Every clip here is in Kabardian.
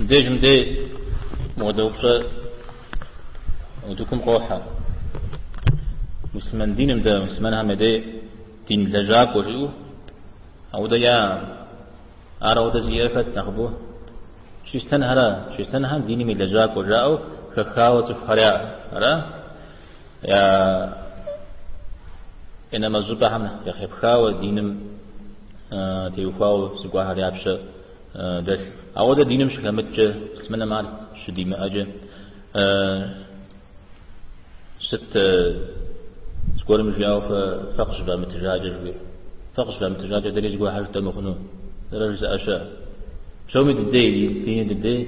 Мыбдежым дей мыуэдэ упщӏэ утыкум къохьэ. Муслъымэн диным дэ, муслъымэнхэм я дей дин лэжьакӏуэ жиӏэу, ауэдэ я ар ауэдэ зиӏэр хэт нэхъыбэу? Чристэнхэра? Чристэнхэм диным и лэжьакӏуэ жаӏэу хэхауэ цӏыхухэр яӏэ. Ара? Я я нэмэз щӏыпӏэхэм епхауэ диным теухуауэ зыгуэрхэр я пщэ дэлъ. Ауэдэ диным щыхэмыткӏэ, муслъымэным ар щыдимыӏэкӏэ, сыт зыгуэрым жиӏауэ фэ къыщывамытыжакӏэ жыхуиӏэр. Фэ къыщывамытыжакӏэ дэри зыгуэрхэр жытӏэ мыхъуну, зэрэ жызыӏэ щыӏэ. Псоми дыдей, диныр дыдей,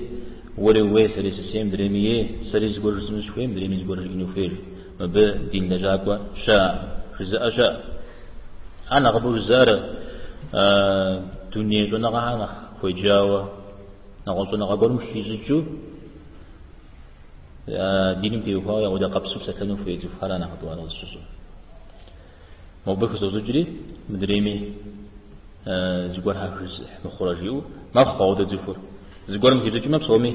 уэри ууей, сэри сысейм, мыдрейми ей, сэри зыгуэр жысӏэну сыхуейм, мыдрейми зыгуэр жиӏэну хуейщ. Мыбы дин лэжьакӏуэ щыӏэ, жызыӏэ щыӏэ. Ар нэхъыбэу жызыӏэр дуней щӏэныгъэхэр нэхъ хуеджауэ, нэгъуэщӏ щӏэныгъэ гуэрым хищӏыкӏыу диным теухуауэ ауэдэ къэпсу псэлъэну хуей цӏыхухэр нэхъыбэу ар къызыщыщӏыр. Мобы хызощӏыкӏри, мыдрейми зыгуэрхэр жызыӏэ мыхъурэ жиӏэу мэхъу ауэдэ цӏыхур. Зыгуэрым хищӏыкӏмэ, псоми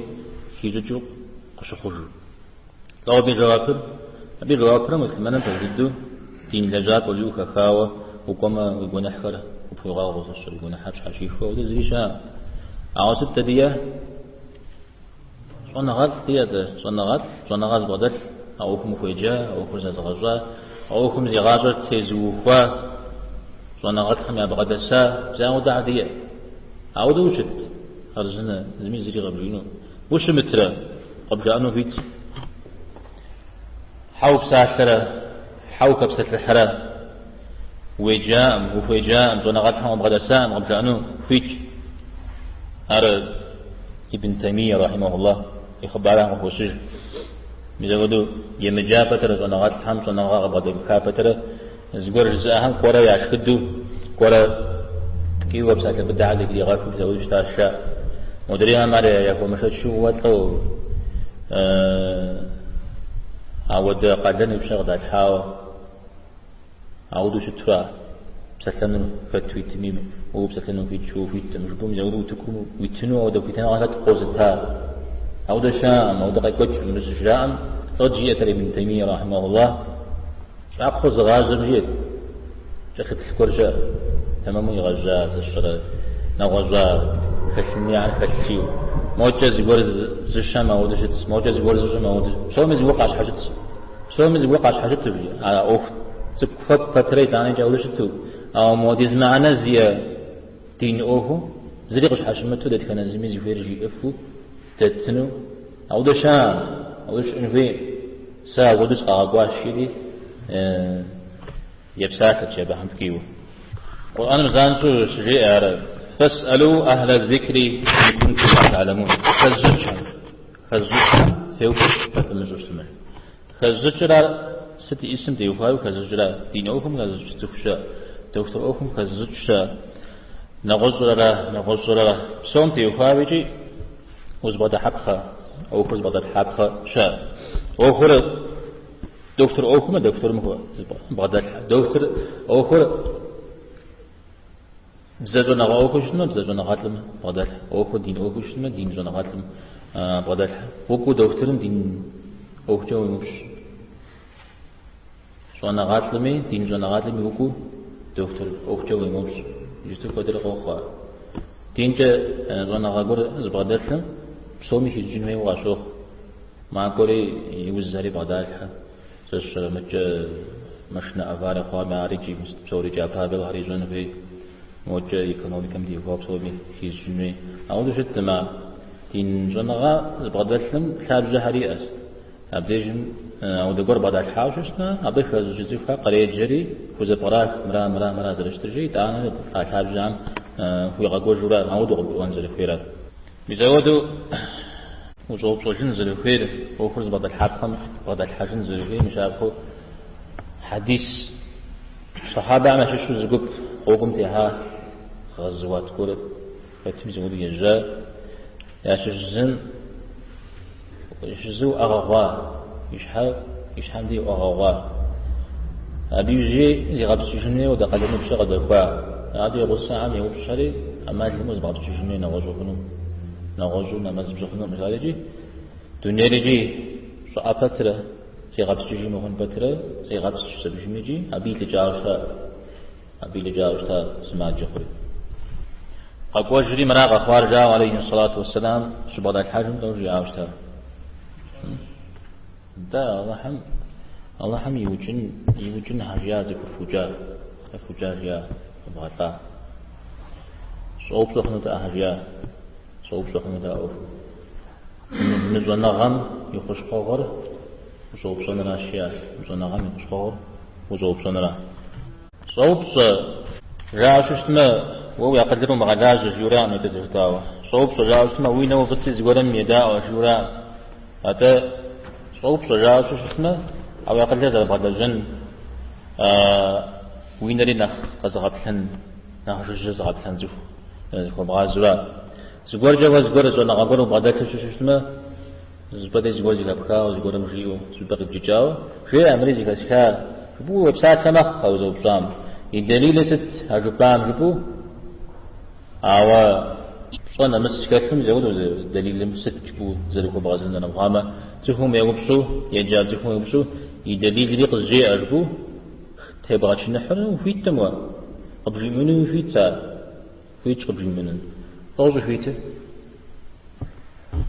хищӏыкӏыу къыщыхъужу. Лӏо абы и жэуапыр? Абы и жэуапыр муслъымэным пэж дыдэу дин лэжьакӏуэ жиӏэу хэхауэ укӏуэмэ уи гуэныхьхэр къыпхуигъэгъуу, зыщӏыр, уи гуэныхьыр пщхьэщихыу ауэдэ зыри щыӏэкъым. Ауэ сыт дэ диӏэ? Щӏэныгъэлӏ диӏэ дэ, щӏэныгъэлӏ, щӏэныгъэ зыбгъэдэлъ, а ӏуэхум хуеджа, а ӏуэхур зэзыгъэщӏа, а ӏуэхум зи гъащӏэр тезыухуа, щӏэныгъэлӏхэм ябгъэдэса, мис ауэдэхэр диӏэ. Ауэдэ ущыт, хъарзынэ, зыми зыри къыбжиӏэну. Ущымытрэ, къыбжаӏэну хуит. Хьэ упсалъэрэ, хьэ ухэпсэлъыхьрэ, уеджаӏым, ухуеджаӏым, щӏэныгъэлӏхэм уабгъэдэсаӏым къыбжаӏэну хуит. Ар Ибн Таймия, рахьимахуллах, и хъыбархэм къыхощыж. Мис апхуэдэу емыджа пэтрэ щӏэныгъэлӏхэм щӏэныгъэ къыбгъэдэмыха пэтрэ зыгуэр жызыӏэхэм кӏуэрэ яшхыдэу, кӏуэрэ ткӏийуэ псалъэ быдэхэр зэхригъэхыу мис апхуэдэу щытащ жаӏэ. Модрейхэм ар яхуэмышэчу уэ лӏо ауэдэ къалэн уи пщэ къыдалъхьауэ ауэдэу щытура псэлъэну хэт хуитми, уэ упсэлъэну хуитщ, уэ ухуиткъым жыпӏэу мис ауэдэу утыкум уитыну ауэдэ хуитыныгъэ хэт къозыта. Ауэдэ щыӏэкъым, ауэдэ къекӏуэкӏкъым мыр щыжраӏэм, лӏот жиӏэтэр Ибн Таймия рахьимахуллах, щӏакхъуэ зыгъажьэм жиӏэт, кӏэлъыплъ гуэр щыӏэ, тэмэму игъэжьа зыщӏрэ нэгъуэщӏа хэлъын ар хэлъ жиӏэу. Мокӏэ зыгуэр зыщэм ауэдэу щытщ, мокӏэ зыгуэр зыщӏэм ауэдэу. Псоми зыгуэр къащхьэщытщ. Псоми зыгуэр къащхьэщыту жи, а ӏуэху цӏыкӏу пэтрэ итӏанэкӏэ ауэдэу щыту, ауэ мыуэдиз мыхьэнэ зиӏэ дин ӏуэхуу зыри къыщхьэщымыту дэтхэнэ зыми зыхуейр жиӏэфу дэтыну ауэдэу щыӏэкъым, ауэдэу щыӏэн хуейкъым. Сэ ауэдэу сыкъагъэкӏуащ, жиӏэри епсалъэт жи абыхэм ткӏийуэ. Къурӏэным занщӏэу щыжеӏэ ар, Фэсӏэлу ахьлэ зикри ин кунтум ла та'ламун. Хэзыщӏыкӏхэм, хэзыщӏыкӏхэм феупщӏ фэ фымыщӏэу щытмэ. Хэзыщӏыкӏыр ар сыт иӏысым теухуауи хэзыщӏыкӏыр ар? Дин ӏуэхум хэзыщӏыкӏ цӏыху щыӏэ, дохутыр ӏуэхум хэзыщӏыкӏ щыӏэ, нэгъуэщӏыр ара, нэгъуэщӏыр ара. Псом теухуауэ икӏи узыбгъэдыхьэпхъэ, ӏуэхур зыбгъэдэплъхьапхъэ щыӏэ. ӏуэхур дохутыр ӏуэхумэ дохутырым бгъэдэлъхьэ. Дохутыр ӏуэхур бзэ щӏэныгъэ ӏуэхуу щытмэ, бзэ щӏэныгъэлӏым бгъэдэлъхьэ. ӏуэхур дин ӏуэхуу щытмэ, дин щӏэныгъэлӏым бгъэдэлъхьэ. Укӏуэу дохутырым дин ӏуэхукӏэ уемыупщӏ. Щӏэныгъэлӏми, дин щӏэныгъэлӏми укӏуэу дохутыр ӏуэхукӏэ уемыупщӏ. Иджыпсту куэдрэ къохъу ар. Динкӏэ щӏэныгъэ гуэр зыбгъэдэлъым псоми хищӏыкӏын хуейуэ къащохъу. Макӏуэри и узхэри бгъэдалъхьэ. Зэщэ мыкӏэ машинэ аварие хъуами, ар икӏи псори икӏи а правилэхэр ищӏэн хуей, мокӏэ экономикэм теухуауэ псоми хищӏыкӏын хуей. Ауэдэу щыткъым ар. Дин щӏэныгъэ зыбгъэдэлъым лъабжьэхэр иӏэщ. Абдежым ауэдэ гуэр бгъэдалъхьауэ щытмэ, абы хэзыщӏыкӏ цӏыхухэр къреджэри хузэпкърах, мыра, мыра, мыра зэрыщытыр жи, итӏанэ а лъабжьэхэм хуигъэкӏуэжурэ ауэдэу къыбгурыӏуэн зэрыхуейр ар. Мис ауэдэу ущӏэупщӏэжын зэрыхуейр, ӏуэхур зыбгъэдэлъхьапхъэм бгъэдэлъхьэжын зэрыхуейм и щапхъэу хьэдис. Сахьабэхэм ящыщу зы гуп гъуэгум техьа гъэзуат гуэр хэтми зыгуэру ежьа, ящыщ зым ящыщ зы уӏэгъэ хъуа, и щхьэ, и щхьэм дей уӏэгъэ хъуа. Абы иужьи зигъэпскӏыжын хуейуэ дэ къалэн и пщэ къыдэхуа. Абы и гъусэхэм еупщӏхэри, ӏэмал имыӏэу зыбгъэпскӏыжын хуей нэгъуэщӏу хъуну. Нэгъуэщӏу нэмэз пщӏы хъунукъым жаӏэри икӏи дунейр икӏи щӏыӏэ пэтрэ, зигъэпскӏыжи мыхъун пэтрэ, зигъэпскӏщ абыжым икӏи абы илӏыкӏауэ щыта, абы илӏыкӏауэ щыта сымаджэ хъури. Къэкӏуэжри мыра къэхъуар жаӏэу алейхи сэлату уэсселам щыбгъэдалъхьэжым лӏо жиӏауэ щыта. Нтӏэ, Алыхьым, Алыхьым иукӏын, иукӏын жиӏа цӏыхур фукӏа, фукӏа жиӏа, вгъэлӏа. Щӏэупщӏэ хъунутэкъэ жиӏа, щӏэупщӏэ хъунутэкъэ ӏуэхум. Мыщӏэныгъэм и хущхъуэгъуэр ущӏэупщӏэныращ жиӏа, мыщӏэныгъэм и хущхъуэгъуэр ущӏэупщӏэныра. Щӏэупщӏэ жаӏэу щытмэ, уэ уи акъылыр умыгъэлажьэ жиӏэуракъым итӏэ зэхытауэ. Щӏэупщӏэ жаӏэу щытмэ, уи нэ уфӏыцӏи зыгуэрым едаӏуэ жиӏэуракъым. Атӏэ щӏэупщӏэ жаӏэу щытмэ, а уи акъылыр зэрыбгъэлэжьэн, уи нэри нэхъ къэзыгъэплъэн, нэхъ жыжьэ зыгъэплъэн цӏыху зыхуэбгъазэура. Зыгуэркӏэ уэ зыгуэр щӏэныгъэ гуэр убгъэдэлъу щыщытмэ, зыщӏыпӏэ дей зыгуэр зэхэпхауэ, зыгуэрым жиӏэу, зыщӏыпӏэ къибджыкӏауэ, жеӏэ, мыри зэхэсха, жыпӏэу уепсалъэ мэхъу а узэупщӏам. И дэлилыр сыт а жыпӏам жыпӏэу, ауэ пщӏэ нэмыс хэлъым зэуэдэу дэлилым сыт жыпӏэу зэрыхуэбгъэзэнур армыхъуамэ, цӏыхум еупщӏу, еджа цӏыхум еупщӏу, и дэлилри къызжеӏэ жыпӏэу тебгъэчыныхьыну ухуиткъым уэ. Къыбжимыӏэнуи хуитщ ар. Хуитщ къыбжимыӏэну. Лӏо щӏыхуитыр?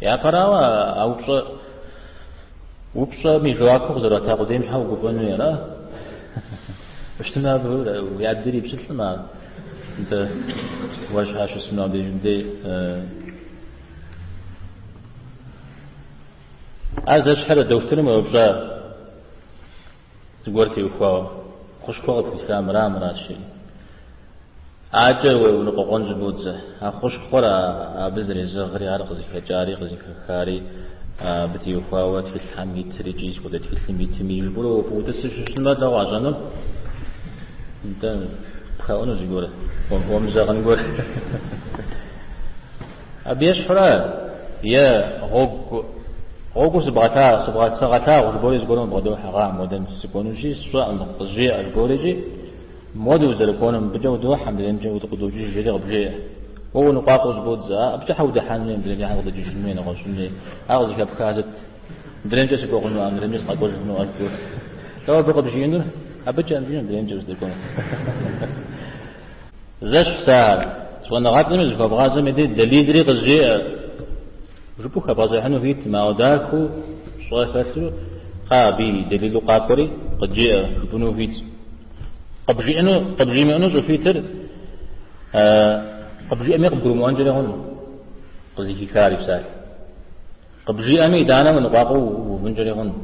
Япэрауэ, а упщӏэ упщӏэм и жэуапу къызэрата къудейм щхьэ угуфӏэну ара? Щытмэ, абы уи адэр и пщылӏым ар. Нтӏэ, уэр щхьэ щысыну абдежым дей. Ар зэщхьыр дохутырым уеупщӏа зыгуэр теухуауэ, хущхъуэ къыпхуитха мыра, мыращ жери. Акӏэ уеныкъуэкъуэн щӏыбодзэ. А хущхъуэр абы зэрезэгъри, ар къызыхэкӏари, къызыхэхари, абы теухуауэ тхылъхэм итыр икӏи сыт хуэдэ тхылъым итми, жыпӏэурэ утӏысу щыщытмэ, лӏо къащӏэнур? Нтӏэ, пхаӏуну зыгуэр, уэмызэгъын гуэр. Абы ещхьурэ е гъуэгу гъуэгур сыбгъэлъа, сыгъэлъагъу жыбори зыгуэрым убгъэдохьэ, гъа, модэм сыкӏуэнущи, сщӏэкъым, къызжеӏэ жыбори икӏи, Модэу узэрыкӏуэнум, мыбыкӏэ удохьэ, мыдреймкӏэ укъыдокӏыж, жери къыбжеӏэ. Уэ уныкъуакъуэу щӏыбодзэ, а абыкӏэ хьэ удыхьэн хуей, мыдреймкӏэ хьэ укъыдэкӏыжын хуей, нэгъуэщӏын хуей, ар къызыхэпха сыт? Мыдреймкӏэ сыкӏуэ хъуну, мыдреймкӏэ сыкъэкӏуэж хъуну, ар жыпӏэу. Лӏо абы къыбжиӏэнур, абыкӏэ мыбыкӏэ мыдреймкӏэ уздэкӏуэнур. Зэщхьщ ахэр. Щӏэныгъэлӏми зыхуэбгъазэм и дей дэлилри къызжеӏэ. Жыпӏэу хэбгъэзыхьыну хуиткъым, ауэ дахэу пщӏэ хэлъу, кхъа абы и дэлилу къакӏуэри къыджеӏэ, жыпӏэну хуитщ. Къыбжиӏэну, къыбжимыӏэну щӏыхуитыр къыбжиӏэми къыбгурымыӏуэнкӏэри хъуну, къызыхихар и псалъэ. Къыбжиӏэми итӏанэ уныкъуакъуэу увынкӏэри хъуну.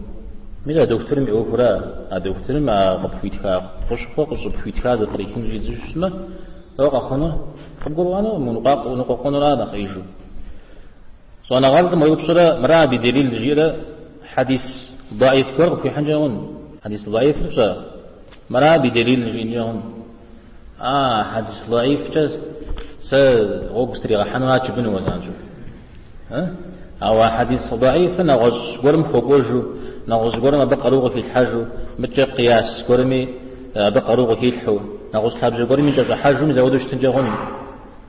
Мис а дохутырым и ӏуэхура, а дохутырым а къыпхуитха хущхъуэ къыщӏыпхуитха зэпкърихын щӏидзэу щытмэ, лӏо къэхъуну? Къыбгурыӏуэну, уныкъуакъуэнура нэхъ ӏеижу. Щӏэныгъэлӏым уеупщӏрэ, мыра абы и делил жиӏэрэ, хьэдис даиф гуэр къыпхуихьынкӏэ хъун. Хьэдис даифыр пщӏэ, мыра абы и делил жиӏэнкӏэ хъун. А, хьэдис даифкӏэ сэ гъуэгу сытригъэхьэну жыпӏэну уэ занщӏэу. Ауэ а хьэдис даифыр нэгъуэщӏ гуэрым хуэкӏуэжу, нэгъуэщӏ гуэрым абы къару къыхилъхьэжу, мыткӏэ къияс гуэрми абы къару къыхилъхьэу, нэгъуэщӏ лъабжьэ гуэрми кӏэщӏыхьэжу мис ауэдэу щытынкӏэ хъун.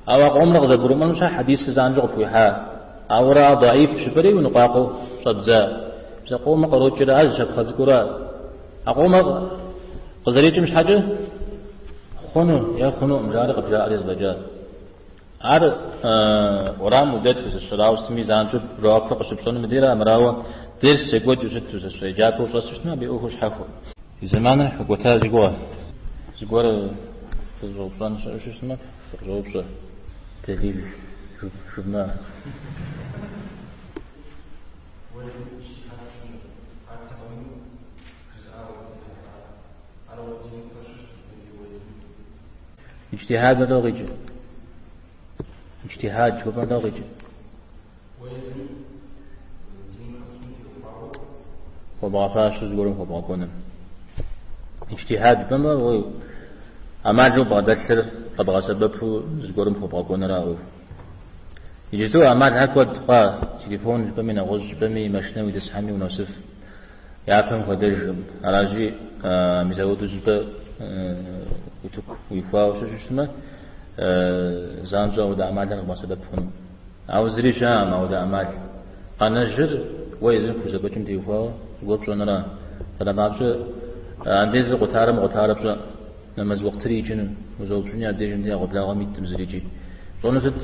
Ауэ а къомыр къызэгурымыӏуэным щхьэ хьэдисыр занщӏэу къыпхуихьа. Ауэрэ ар даиф жыпӏэри уныкъуакъуэу щӏэбдза. Мис а къомыр кърокӏрэ ар зы щапхъэ цӏыкӏура. А къомыр къызэрикӏым щхьэкӏэ хъуну е хъунукъым жари къыбжаӏэри зэфӏэкӏа. Ар урам удэту зыщырауэ сытми занщӏэу жэуапыр къыщыпщӏэным дейрэ армырауэ дерс екӏуэкӏыу щыту зыщ еджапӏэ ущӏэсу щытмэ абы и ӏуэхур щхьэхуэ. И зэманыр хэкӏуэта си гугъэ. Зыгуэр фызыщӏэупщӏэн щыӏэу щытмэ, фыкъыщӏэупщӏэ. Дэлил жывмыӏэ. Иджтихьад лӏо къикӏыр. Иджтихьад жыхуэпӏэр лӏо къикӏыр. Хуэбгъэфащэу зыгуэрым хуэбгъэкӏуэныр. Иджтихьад жыпӏэмэ, уэ ӏэмалу бгъэдэлъыр къэбгъэсэбэпу зыгуэрым хуэбгъэкӏуэныра ӏуэху. Иджысту ӏэмалхэр куэд хъуа, телефон жыпӏэми, нэгъуэщӏ жыпӏэми, машинэ уитӏысхьэми уносыф. Япэм хуэдэжкъым. Аращи, мис ауэдэу щӏыпӏэ утыку уихуауэ щытмэ, занщӏэу ауэдэ ӏэмалхэр къэбгъэсэбэп хъуну. Ауэ зыри щыӏэкъым ауэдэ ӏэмал. Къэнэжыр уэ езым пхузэфӏэкӏым теухуауэ зыгуэр пщӏэнура? Псалъэм папщӏэ, андезыр къутарэ мыкъутарэ пщӏэкъым. Нэмэз уэхътыри икӏыну, узэупщӏыни абдежым дей ӏэгъуэблагъэм иткъым зырикӏи. Пщӏэну сыт?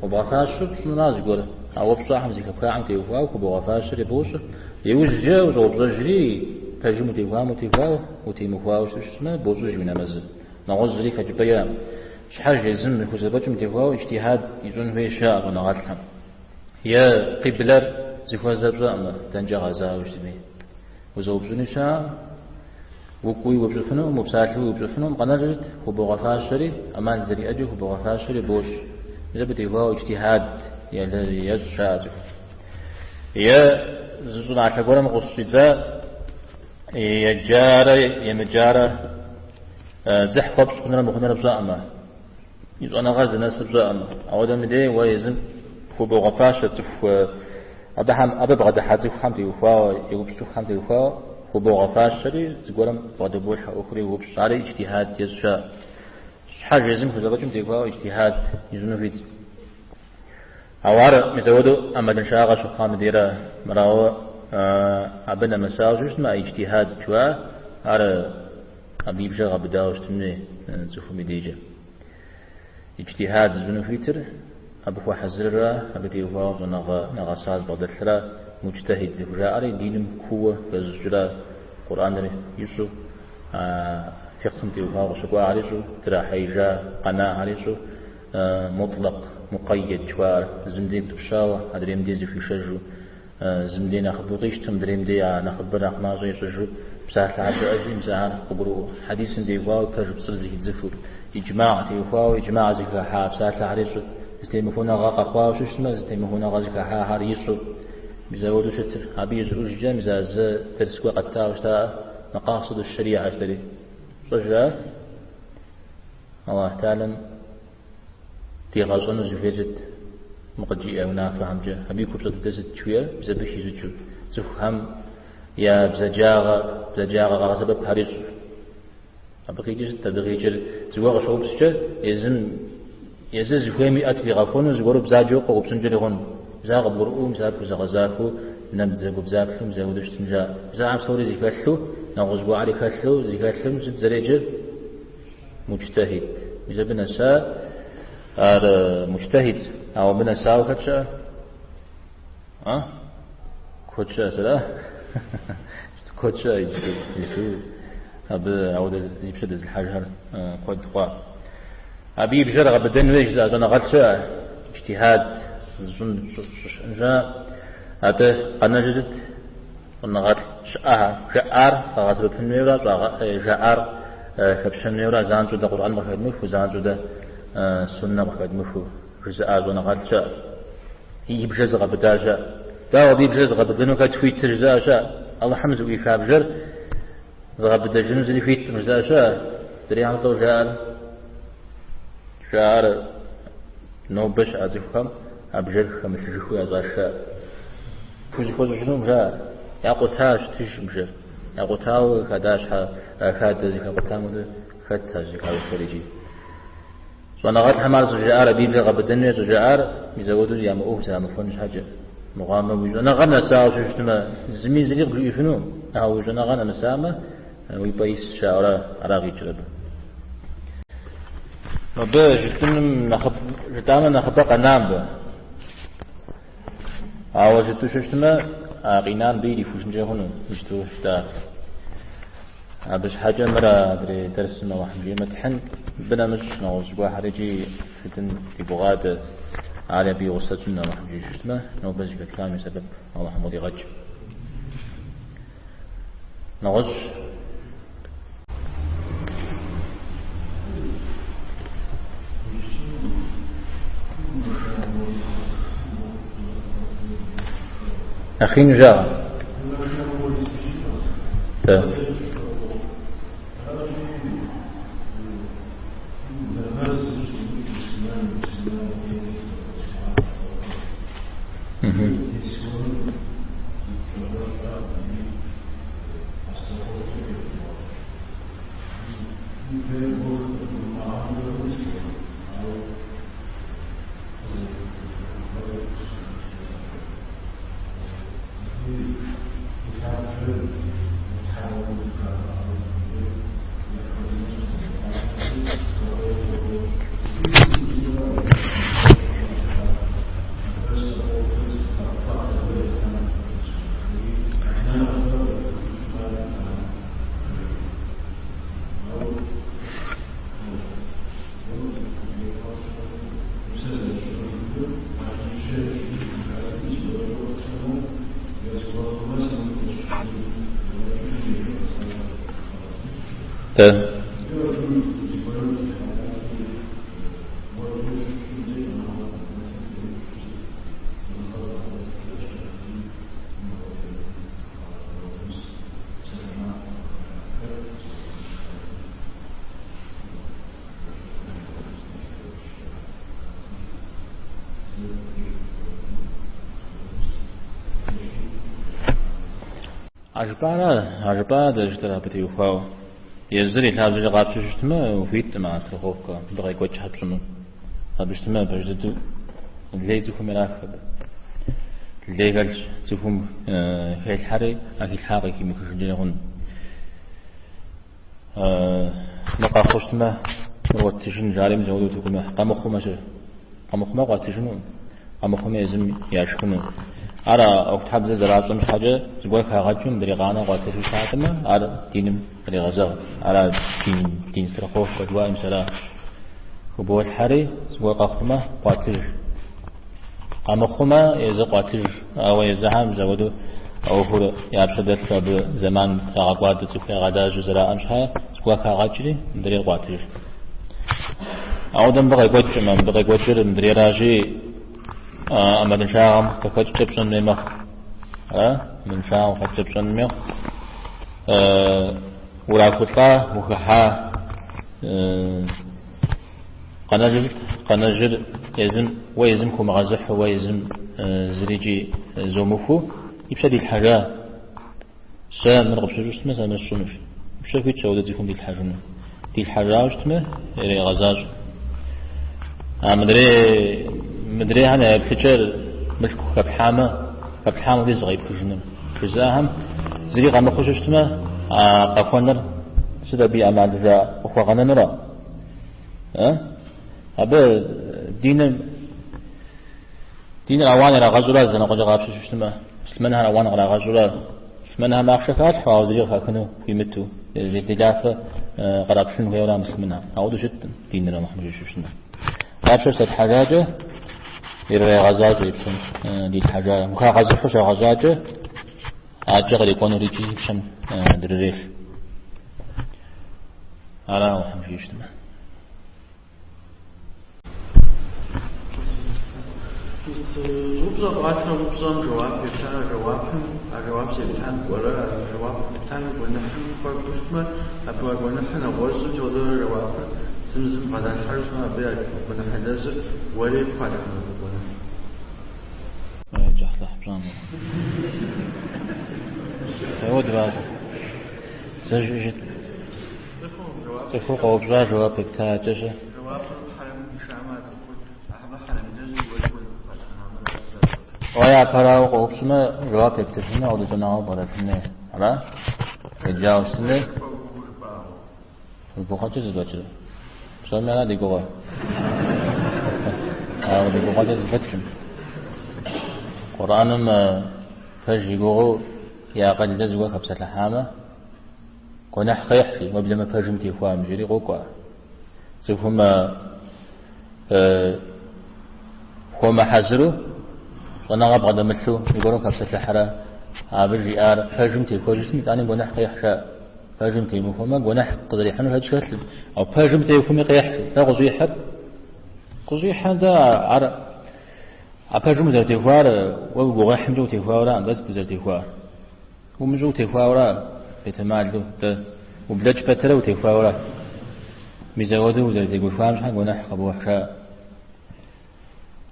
Хуэбгъэфащэу пщӏынура зыгуэр? Ауэ пщӏахэм, зэхэпхахэм теухуауэ хубогъэфащэри бощӏыр. Иужькӏэ ущӏоупщӏэжри, пэжым утехуамэ утехуауэ, утемыхуауэ щытмэ, бощӏыж уи нэмэзыр. Нэгъуэщӏ зыри хэкӏыпӏэ иӏэкъым. Щхьэж езым хузэфӏэкӏым теухуауэ иджтихьад ищӏын хуей щыӏэ щӏэныгъэлӏхэм. Е къиблэр зыхуэзэр пщӏэкъымэ, дэнкӏэ гъэзауэ щытми. Узэупщӏыни щыӏэкъым, укӏуи уеупщӏыфынукъым, упсалъэуи уеупщӏыфынукъым, къэнэжыр сыт? Хубогъэфащэри, ӏэмал зэриӏэкӏэ хубогъэфащэри бощӏ. Мис абы теухуауэ иджтихьад ещӏ щыӏэ цӏыху. Е зы щӏыналъэ гуэрым къыщыщӏидза, еджарэ емыджарэ дзыхь хуэпщӏ хъунурэ мыхъунурэ пщӏэкъымэ, и щӏэныгъэр зынэсыр пщӏэкъымэ. Ауэдэм дей уэ езым хубогъэфащэ цӏыху абыхэм, абы бгъэдыхьэ цӏыхухэм теухуауэ, еупщӏ цӏыхухэм теухуауэ хубогъэфащэри зыгуэрым бгъэдыболъхьэ ӏуэхури уопщӏ. Ари иджтихьад ещӏ щыӏэ. Щхьэж езым хузэфӏэкӏым теухуауэ иджтихьад ищӏыну хуитщ. Ауэ ар мис ауэдэу ӏэмалыншагъэ щыхъуам дейрэ мырауэ абы нэмысауэ щытмэ, а иджтихьад жыхуаӏэр ар абы и бжэр гъэбыдауэ щытын хуей цӏыхум и дежкӏэ. Иджтихьад зыщӏыну хуитыр абы хуэхьэзырра, абы теухуауэ щӏэныгъэ нэгъэса зыбгъэдэлъра, муджтэхьид зыхужаӏэри диным кууэ хэзыщӏыкӏра, Къурӏэныр ищӏу, фикъхым теухуауэ къыщыкӏуахэр ищӏу, драхьеижа къэнахэр ищӏу, Мутлакъ, мукъэйед жыхуаӏэр, зым дей утӏыпщауэ, адрейм дей зыхуишэжу, зым дей нэхъыбэу къищтэу, мыдрейм дей а нэхъыбэр нэхъ мащӏэ ищӏыжу псалъэхэр щыӏэщи, мис ахэр къыгурыӏуэу. Хьэдисым теухуауэ пэж пцӏыр зэхидзыфу, иджмагъ теухуауэ иджмагъ зыхыхьа псалъэхэр ищӏу, зытемыхуэныгъэ къэхъуауэ щытмэ, зытемыхуэныгъэ зыхыхьахэр ищӏу, мис ауэдэу щытыр. Абы ищӏыӏужкӏэ мис а зы дерс гуэр къэттауэ щытаӏэ, Мэкъасыду шэрихьэ жытӏэри. Пщӏэжрэ? Аллахь Тэхьэлам дигъэщӏэну зыхуейр сыт мы къыджиӏэ унафэхэмкӏэ? Абы и купщӏэ дыдэ сыт жыхуиӏэр? Мис абы хищӏыкӏыу цӏыхухэм я бзаджагъэ, бзаджагъэ къагъэсэбэпхэр ищӏу. Абы къикӏыр сыт? Абы къикӏыр зыгуэр къыщоупщӏкӏэ езым езыр зыхуейм и ӏэ тригъэхуэну зыгуэру бзаджэу къоупщӏынкӏэри хъун. Мис ар къыбгурыӏуэу, мис ар пхузэгъэзахуэу, набдзэгубдзаплъэу мис ауэдэу щытын жаӏэ. Мис ахэр псори зыхэлъу, нэгъуэщӏ гуэрхэри хэлъу зыхэлъым сыт зэреджэр? Муджтэхьид. Мис абы нэса ар муджтэхьид, ауэ абы нэсауэ хэт щыӏэ? А? Куэд щыӏэ, сэра? Куэд щыӏэ иджыпсту абы ауэдэ зи пщэ дэзылъхьэжхэр куэд хъуа. Абы и бжэр гъэбыдэн хуейщ жызыӏэ щӏэныгъэлӏ щыӏэ, иджтихьад зыщӏын щӏыщыӏэн щыӏэ. Атӏэ къэнэжыр сыт? Щӏэныгъэлӏ щыӏэхэр, жаӏар къэгъэсэбэпын хуейуэрэ, жаӏар хэпщэн хуейуэрэ, занщӏэу дэ Къурӏэн къыхэдмыхыу, занщӏэу дэ суннэ къыхэдмыхыу жызыӏа щӏэныгъэлӏ щыӏэ. И бжэр зыгъэбыда щыӏэ. Дауэ абы и бжэр зыгъэбыдэну хэт хуитыр жызыӏэ щыӏэ. Алыхьым зыӏуиха бжэр зыгъэбыдэжыну зыри хуиткъым жызыӏэ щыӏэ. Адрейхэм лӏо жаӏэр? Жаӏэр нобэ щыӏэ цӏыхухэм а бжэр хэмылъыжыххэу ящӏа щыӏэ. Пхузэхуэщӏыжынукъым жаӏэ. Якъута щытыжкъым бжэр. Якъутауэ хадащхьэ, хадэ зэхэкъутам хуэдэ хэт а зэхаухуэр иджы. Щӏэныгъэлӏхэм ар щӏыжаӏар, абы и бжэр гъэбыдэн хуей щӏыжаӏар, мис ауэдэу ямыӏуэху зэрамыхуэн щхьэкӏэ. Мыхъуамэ, уи щӏэныгъэр нэсауэ щытмэ, зыми зыри къыбжиӏэфынукъым. Ауэ уи щӏэныгъэр нэмысамэ, уи пӏэ ис жаӏэурэ ара къикӏыр абы. Мыбы жытӏэным нэхъыб, жытӏамэ нэхъыбэ къэна мыбы. Ауэ жытӏэу щытмэ, а къинам абы ирихужынкӏэ хъуну, иджыту жытӏар. Абы щхьэкӏэ мыр адрей дерсым Алыхьым жиӏэмэ тхьын, мыбы нэмыщӏ нэгъуэщӏ гуэрхэр икӏи жытӏэн ди гугъа дэ. Ар абы и гъусэ тщӏын Алыхьым жиӏэу щытмэ, нобэ зэхэтхам и сэбэп Алыхьым къыдигъэкӏ. Нэгъуэщӏ. Нэхъ ину жаӏэ. Да. Дэ. А жыпӏара, а жыпӏара дэ жытӏэр абы теухуауэ. Езыр и лъабжьэкӏэ къапщтэу щытмэ, ухуиткъым а страховкэ мыбы къекӏуэкӏхэр пщӏыну. Абы щытмэ, пэж дыдэу лей цӏыхум ирах абы. Лей хэлъщ, цӏыхум хелъхьэри, а хилъхьар къыхимыхыжынкӏэ хъун. Мы къэхъуу щытмэ, мыр уэттыжын жари мис ауэдэу утыкум ихь. Къэмыхъумэ щэ? Къэмыхъумэ къуатыжынукъым, къэмыхъумэ езым яшхыну. Ар а ӏуэхутхьэбзэ зэращӏэм щхьэкӏэ зыгуэр хагъэкӏыу мыдрей къанэр къуатыжу щытатэмэ, ар диным къригъэзэгът. Ара дин, дин страховкэ жыхуаӏэм мис ара. Хыболъхьэри, зыгуэр къэхъумэ, къуатыж. Къэмыхъумэ, езы къуатыж. Ауэ езыхэм мис ауэдэу а ӏуэхур я пщэ дэлъу абы зэман трагъэкӏуадэ цӏыху ягъэлажьэу зэраӏэм щхьэ зыгуэр хагъэкӏри, мыдрейр къуатыж. Ауэ мыбы къекӏуэкӏкъым, мыбы къекӏуэкӏыр мыдрейращи, ӏэмалыншагъэм къыхэкӏкӏэ пщӏэн хуей мэхъу. Ара? ӏэмалыншагъэм къыхэкӏкӏэ пщӏэн мэхъу. Урахулӏа, ухыхьа, Къэнэжыр сыт? Къэнэжыр езым, уэ езым хыумыгъэзыхьу, уэ езым зырикӏи зомыхуу и пщэ дилъхьэжа. Сэ мыр къыпщыщӏу щытмэ, сэ мыр сщӏынущ. И пщэ хуитщ ауэдэ цӏыхум дилъхьэжыну. Дилъхьэжауэ щытмэ, ирегъэзащӏэ. А мыдрей, мыдрейхэм я еплъыкӏэр мылъку хэплъхьамэ, хэплъхьам хуэдиз къипхыжыну. Жызыӏэхэм зыри къэмыхъуу щытмэ, а къэхуэныр сыт абы и ӏэмал жаӏэ къыхуэгъэнэнура? Абы диным диныр ауан ирагъэщӏурэ зы лъэныкъуэкӏэ къапщтэу щытмэ, муслъымэнхэр ауан кърагъэщӏурэ, муслъымэнхэм ахъшэ халъхьэу, ауэ зыри къыхахыну хуимыту, делафэ къраплъын хуейуэра муслъымэнхэр. Ауэдэу щыткъым диныр Алыхьым жиӏэу щытмэ. Я пщэ щыдэтлъхьэжакӏэ, ирырегъэзащӏэ и пщэм дилъхьэжа. Ухагъэзыхьу щагъэщӏакӏэ, адэкӏэ кърикӏуэнур икӏи и пщэм дрырелъ. Ара Алыхьым жиӏэу щытмэ. Упщӏэ къуатрэ упщӏэм жэуап ептар а жэуапым, а жэуап зептам кӏуэрэ, а жэуап ептам и гуэныхьым хуэкӏуэу щытмэ, абы а гуэныхьыр нэгъуэщӏым хуэдэурэ жэуапыр зым зым бгъэдалъхьэжу щытмэ, абы я гуэныхь ялэжьыр уэри пхуатхыну абы гуэныхь. Цӏыхур къоупщӏа жэуап ептакӏэ-щэ? Уэ япэрауэ къоупщӏмэ, жэуап ептыфыну, ауэдэ щӏэныгъэ бгъэдэлъын хуей. Ара? Еджауэ щытын хуей? Уи гугъэкӏэ зэфӏэкӏрэ? Псоми ара ди гугъэр? Ауэ ди гугъэкӏэ зэфӏэкӏкъым. Къурӏэным пэж и гугъэу и акъылкӏэ зыгуэр хэпсэлъыхьамэ, Гуэныхь къехь, жи, уеблэмэ пэжым техуам, жери къокӏуэ. Цӏыхум хуэмыхьэзыру, щӏэныгъэ бгъэдэмылъу зыгуэрым хэпсэлъыхьрэ, абы жиӏар пэжым техуэжу щытми, итӏани гуэныхь къехь жаӏэ. Пэжым темыхуэмэ, гуэныхь къызэрихьыну шэч хэлъым. Ауэ пэжым техуэми къехь, дэ къыщӏихьыр? Къыщӏихьыр дэ ар а пэжым узэрытехуар, уэ уи гугъуехьымкӏэ утехуауэра, нтӏэ сыт узэрытехуар? Умыщӏэу утехуауэра, бетэмалу, дэ ублэкӏ пэтрэ утехуауэра? Мис ауэдэу узэрытегушхуам щхьэ гуэныхь къыбохь жаӏэ.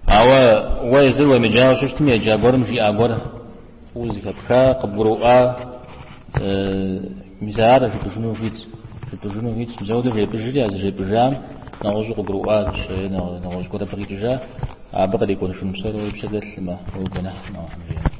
Ауэ уэ езыр уемыджауэ щыщытми, еджа гуэрым жиӏа гуэр фӏыуэ зэхэпха, къыбгурыӏуа, мис ар жыпӏэжыну ухуитщ. Жыпӏэжыну ухуитщ. Мис ауэдэу жепӏэжри, а зыжепӏэжам нэгъуэщӏу къыгурыӏуа, нэгъуэщӏ гуэр абы къикӏыжа, абы кърикӏуэжын псори уи пщэ дэлъмэ, уи гуэныхькъым Алыхьым жиӏэмэ.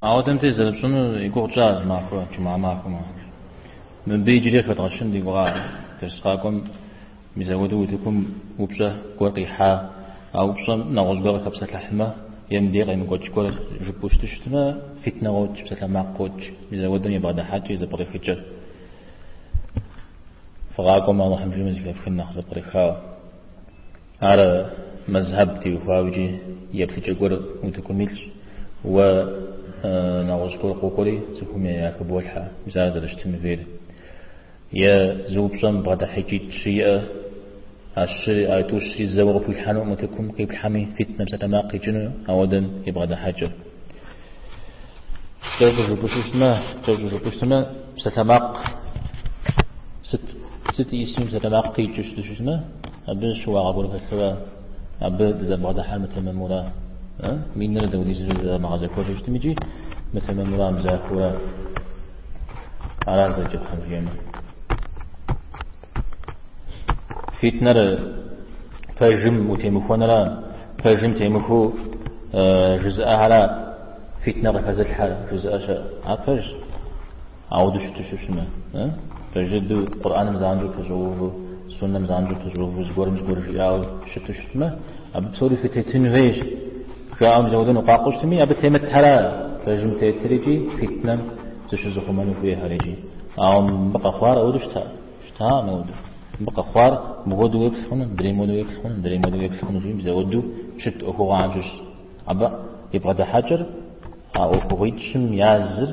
Ауэдэм дей зэрыпщӏыну и гугъу тщӏащ махуэ, джумгьэ махуэм. Мыбы иджыри хэдгъэщын ди гугъа дерс къакӏуэм мис ауэдэу утыкум упщӏэ гуэр къихьа, а упщӏэм нэгъуэщӏ гуэр къыхэпсэлъыхьмэ, е мыбдей къемыкӏуэкӏ гуэр жыпӏэу щыту щытмэ, фитнэ къокӏ, псалъэмакъ къокӏ, мис ауэдэм и бгъэдыхьэкӏэ, и зэпкърыхыкӏэр. Фыкъакӏуэмэ, Алыхьым жиӏэмэ зэхэфхын нэхъ зэпкърыхауэ. Ар мэзхьэб теухуауэ икӏи еплъыкӏэ гуэр утыкум илъщ. Уэ нэгъуэщӏ гуэр къокӏуэри цӏыхум яхыболъхьэ, мис ар зэрыщытын хуейр. Е зы упщӏэм бгъэдыхьэкӏитӏ щы иӏэ, а щыри, а тӏущри зэуэ къыпхуилъхьэнукъым утыкум къиплъхьэми фитнэ псалъэмакъ къикӏыну ауэдэм и бгъэдыхьэкӏэр. Кӏэщӏу жыпӏэу щытмэ, кӏэщӏу жыпӏэу щытмэ, псалъэмакъ сыт, сыт исми псалъэмакъ къикӏыу щыту щытмэ, абы щыуагъэ гуэр хэлъурэ, абы дызэбгъэдыхьэр мытэмэмурэ, минрэ дауэдизу зэмыгъэзэхуэжу щытым икӏи мытэмэмурэ, мызахуэурэ. Ара зэкӏэ Тхьэм жиӏэмэ. Фитнэр пэжым утемыхуэнра, пэжым темыхуэу жызыӏэхэра фитнэ къыхэзылъхьэр жызыӏэ щыӏэ. Ар пэжщ. Ауэдэу щыту щыщымэ. Пэж дыдэу Къурӏэным занщӏэу пэщӏэувэу, суннэм занщӏэу пэщӏэувэу зыгуэрым зыгуэр жиӏауэ щыту щытмэ, абы псори фытетын хуейщ. Жаӏэу мис ауэдэу ныкъуакъуэу щытми, абы темытхьэра пэжым тетыр икӏи фитнэм зыщызыхъумэну хуейхэр икӏи. Ауэ мыбы къэхъуар ауэдэу щыта? Щытакъым ауэдэу. Мыбы къэхъуар мыгуэду уеплъ хъуну, мыдрейм хуэдэу уеплъ хъуну, мыдрейм хуэдэу уеплъ хъуну жиӏэу мис ауэдэу щыт ӏуэхугъуэхэм щыщ. Абы и бгъэдыхьэкӏэр а ӏуэхугъуитӏ-щым языр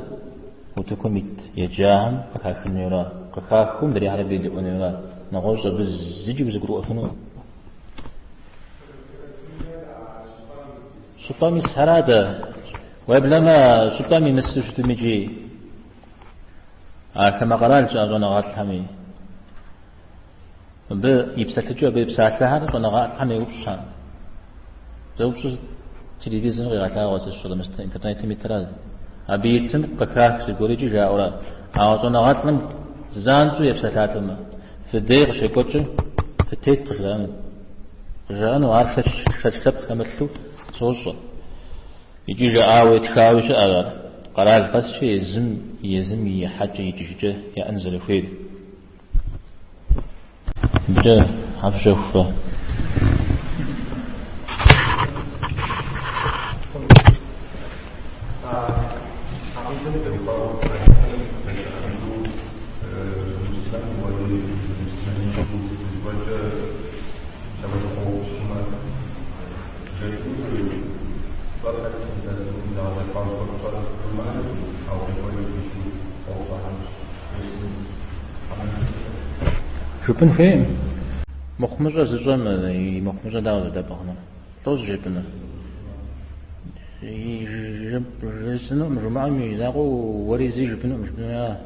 утыкум ит еджахэм къыхахын хуейуэра, къыхахыу мыдрейхэр абы едэӏуэн хуейуэра, нэгъуэщӏ абы зыкӏи узэгурыӏуэфыну. Щӏыпӏэм исхэра дэ, уеблэмэ щӏыпӏэм имысу щытым икӏи а хамэ къэрал щыӏэ щӏэныгъэлӏхэми. Абы и псэлъыкӏэу, абы и псалъэхэр щӏэныгъэлӏхэм еупщӏхэм. Зэупщӏыр телевизорым къигъэлъагъуэ сэ сщӏэрэ, интернетым итра. Абы итым къыхах зыгуэр икӏи жаӏэурэ. Ауэ щӏэныгъэлӏым занщӏэу епсэлъатэмэ, фыдей къыщекӏуэкӏыр фытет къыжраӏэну. Къыжраӏэну ар шэч лъэпкъ хэмылъу сощӏэ. Икӏи жаӏауэ тхауи щыӏэр ар. Къэрал къэскӏэ езым езым и ихьэкӏэ икӏыжыкӏэ яӏэн зэрыхуейр. Мыбыкӏэ хьэфщэху фэ. Жыпӏэн хуейкъым. Мыхъумыщӏэ зыщӏэм и мыхъумыщӏэ дауэ зэдэпӏыгъынур? Лӏо зыжепӏынур? Жысӏэнукъым, жумыӏэм и закъуэу уэри зыри жыпӏэнукъым, жыпӏэнура?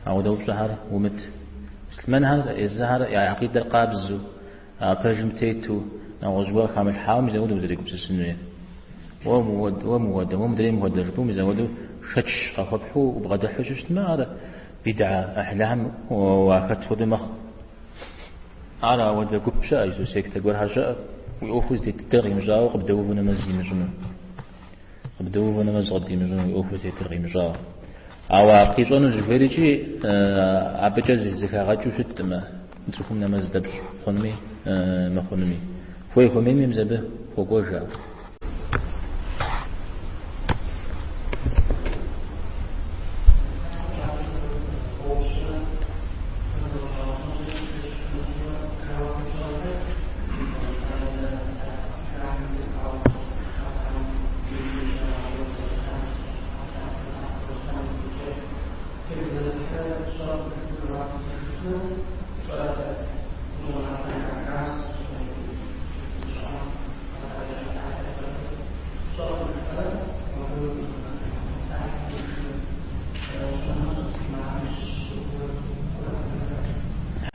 Ауэдэ упщӏэхэр умыт. Муслъымэнхэр езыхэр я акъидэр къабзэу, а пэжым тету, нэгъуэщӏ гуэр хамылъхьауэ мис ауэдэу узэрегупсысын хуейр. Уэ мыуэдэ, уэ мыуэдэ, уэ мыдрейм хуэдэ жыпӏэу мис ауэдэу шэч къахуэпхьу убгъэдыхьу щыщытмэ, ар бидгьэ ӏыхьлыхэм уахэт хуэдэу мэхъу. Ар ауэдэ гуп щыӏэ, ису сектэ гуэрхэр щыӏэ, уи ӏуэхур зытет дыдэр къимыщӏауэ къыбдэуву нэмэз имыщӏыну. Къыбдэуву нэмэз къыбдимыщӏыну уи ӏуэхур зытетыр къимыщӏауэ. Ауэ ар къищӏэну зыхуейр икӏи абыкӏэ зэхагъэкӏыу щыткъым цӏыхум нэмэз дэпщӏ хъунуми мыхъунуми. Хуей хуэмейми мис абы хуокӏуэж ар.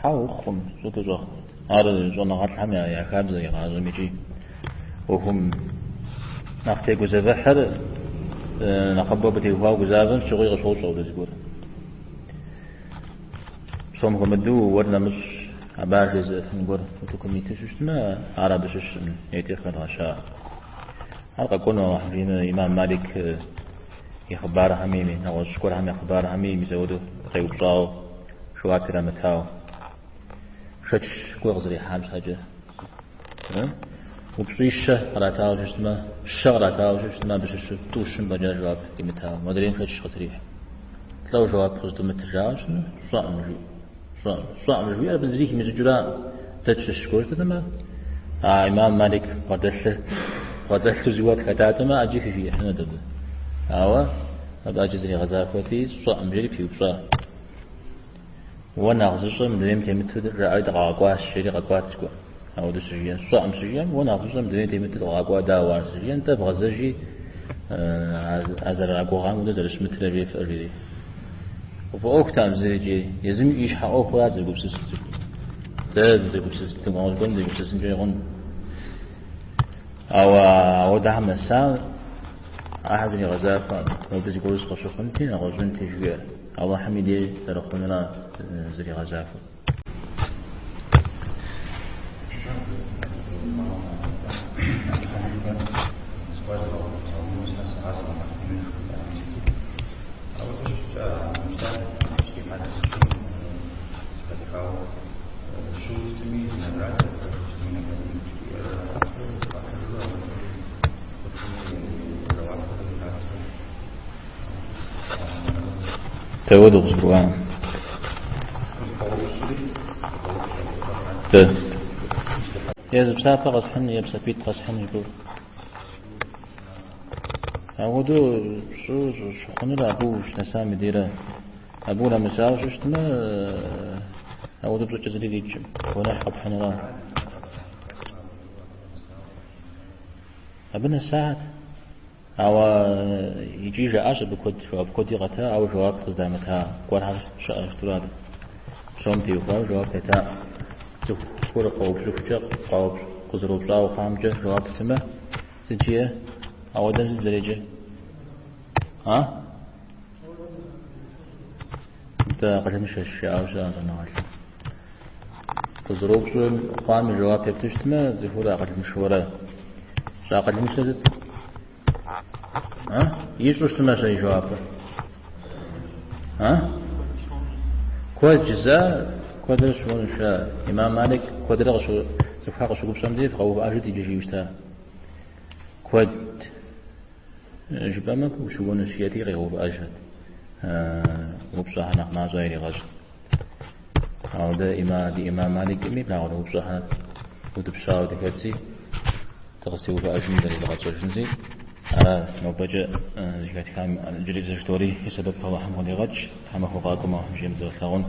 Хьэуэ, ухъукъым, щӏыду щӏэхъу. Ар щӏэныгъэлӏхэм я хабзэ игъащӏэм икӏи ӏуэхум нэхъ тегузэвыхьыр нэхъыбэу абы теухуауэ гузавэм щыгъуи къыщощӏэ ауэдэ зыгуэр. Псом хуэмыдэу уэр нэмыщӏ абы ар жезыӏэфын гуэр утыкум иту щыщытмэ, ар абы щыщкъым, етӏи къыхэдгъэща. Ар къэкӏуэну Алыхьым жиӏэмэ, имам Малик и хъыбархэми, нэгъуэщӏ гуэрхэм я хъыбархэми мис ауэдэу къеупщӏауэ, жэуап ирамытауэ. Шэч гуэр къызэрихьам щхьэкӏэ. Упщӏищэ къратауэ щыщытмэ, щэ къратауэ щыщытмэ, абы щыщу тӏущым фӏэкӏа жэуап имытауэ. Модрейм шэч къытрихьу. Лӏо жэуап къызыдумытыр жаӏэу щытмэ, сщӏэкъым жиӏэу. Сщӏэкъым. Сщӏэкъым жиӏэр абы зыри химыщӏыкӏыура. Дэ тщыщ гуэр щытмэ, а имам Малик бгъэдэлъыр, бгъэдэлъу зыгуэр тхэтатэмэ, ӏэджи хыжиӏыхьынут абы. Ауэ абы ӏэджэ зригъэзахуэти, сщӏэкъым жери пиупщӏа. Уэ нэхъ зыщӏэ мы дунейм темыту жаӏэри дыкъагъэкӏуащ, жери къэкӏуат зыгуэр. Ауэдэу щыжиӏэм, сщӏэкъым щыжиӏэм, уэ нэхъ зыщӏэ мы дунейм темыту дыкъагъэкӏуа, дауэ ар щыжиӏэм, нтӏэ вгъэзэжи, а зэрагугъам хуэдэу зэрыщымытыр яжефӏэ, жери. Къыфӏэӏуэхутэкъым зыри икӏи езым и щхьэ ӏуэхурат зэгупсысыр цӏыхур. Дэ дызэгупсыс, нэгъуэщӏ гуэрым дегупсысынкӏэ хъун. Ауэ ауэдэхэм нэса, ахэр зэригъэзахуэкъым. Мобы зыгуэру сыкъыщыхъунти, нэгъуэщӏынти, жиӏэр. Алыхьым и дей зэрыхъунура зэригъэзахуэр. Дауэдэу къызгурыӏуа? Дэ. Е зы псапэ къэсхьын, е псапитӏ къэсхьын жыпӏэу. Ауэдэу пщӏы щыхъунур абы ущынэсам и дейрэ. Абы унэмысауэ щыщытмэ, ауэдэу пщӏыкӏэ зыри къикӏкъым. Гуэныхь къэпхьынура. Абы нэсат. Ауэ икӏи жаӏащ абы куэд, жэуап куэди къата, ауэ жэуап къыздамыта гуэрхэр щыӏэщ турат. Псом теухуауэ жэуап ята. Цӏыхур къоупщӏыхукӏэ, къызэроупщӏауэ хъуамкӏэ жэуап птымэ, сыт жиӏэ? Ауэдэм сыт зэреджэр? А? Нтӏэ, акъылыншэщ, жаӏауэ щыӏэ щӏэныгъэлӏ. Къызэроупщӏым хъуам и жэуап епту щытмэ, цӏыхур акъылыншэурэ. Щӏэакъылыншэр сыт? А? Ищӏу щытмэ щэ и жэуапыр? А? Куэд жыза, куэдрэ щыуэнущ. Имам Малик куэдрэ цӏыхухэр къыщыгупщӏэм деж фыкъэувыӏэжыт иджы жиӏэу щыта. Куэд жыпӏэмэ, ущыуэнущ жиӏэти къигъэувыӏэжат. Упщӏэхэр нэхъ мащӏэ иригъэщӏт. Ауэ дэ ди имам Маликми благъуэ упщӏэхэр утӏыпщауэ дыхэтси, дыкъызэтеувыӏэжын зэрезыгъэтщӏэжынси, ара нобэкӏэ зэхэтхам иджыри зы жытӏори и сэбэп Алыхьым къыдигъэкӏ, тхьэмахуэ къакӏуэм Алыхьым жиӏэм дызэрылъагъун.